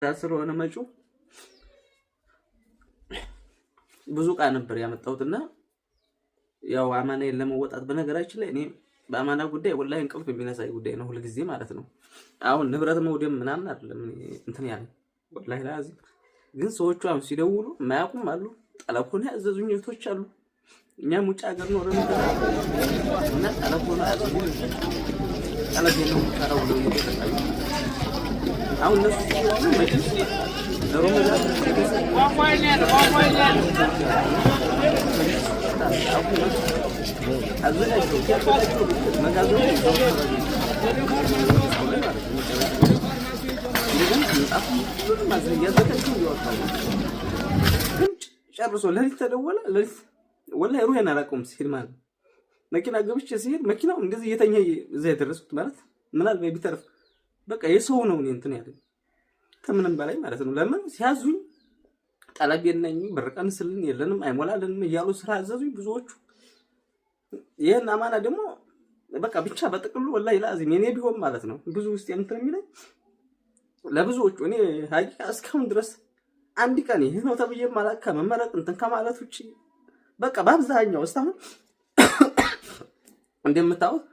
ስለሆነ መጪው ብዙ እቃ ነበር ያመጣሁትና ያው አማናዬን ለመወጣት፣ በነገራችን ላይ እኔ በአማና ጉዳይ ወላሂ እንቅልፍ የሚነሳኝ ጉዳይ ነው ሁልጊዜ ማለት ነው። አሁን ንብረት መውደም ምናምን አይደለም እንትን ያለኝ፣ ወላሂ ላዚም ግን ሰዎቹ አሁን ሲደውሉ የማያውቁም አሉ። ጠለብ ሆነ ያዘዙኝ እህቶች አሉ። እኛም ውጭ ሀገር ኖረን እና ጠለብ ሆነ ያዘዙኝ፣ ጠለብ የለውም ብለው እየተሰቃዩ አሁን እነሱ ሲደውሉ መጅልስ ለሮመዳን አዘጋጅተው ሲያዘጋጅተው መጋዘኑ እንደገና ምንጣፉ ሁሉንም እያዘጋጁ እያወጣሁ ግን ጨርሶ ሌሊት ተደወለ። ሌሊት ወላሂ ሩሄን አላውቀውም ሲሄድ ማለት ነው። መኪና ገብቼ ሲሄድ መኪናው እንደዚህ እየተኛ እዛ የደረስኩት ማለት ምናልባት ቢተርፍ በቃ የሰው ነው። እኔ እንትን ያለኝ ከምንም በላይ ማለት ነው። ለምን ሲያዙኝ ጠለብ የለኝም፣ ብር ቀንስልን፣ የለንም፣ አይሞላልንም እያሉ ስራ አዘዙኝ ብዙዎቹ። ይህን አማና ደግሞ በቃ ብቻ በጥቅሉ ወላሂ ላዚም የኔ ቢሆን ማለት ነው ብዙ ውስጥ እንትን የሚለኝ ለብዙዎቹ እኔ ሀቂቃ እስካሁን ድረስ አንድ ቀን ይህ ነው ተብዬ ማለት ከመመረቅ እንትን ከማለት ውጭ በቃ በአብዛኛው እስካሁን እንደምታዩት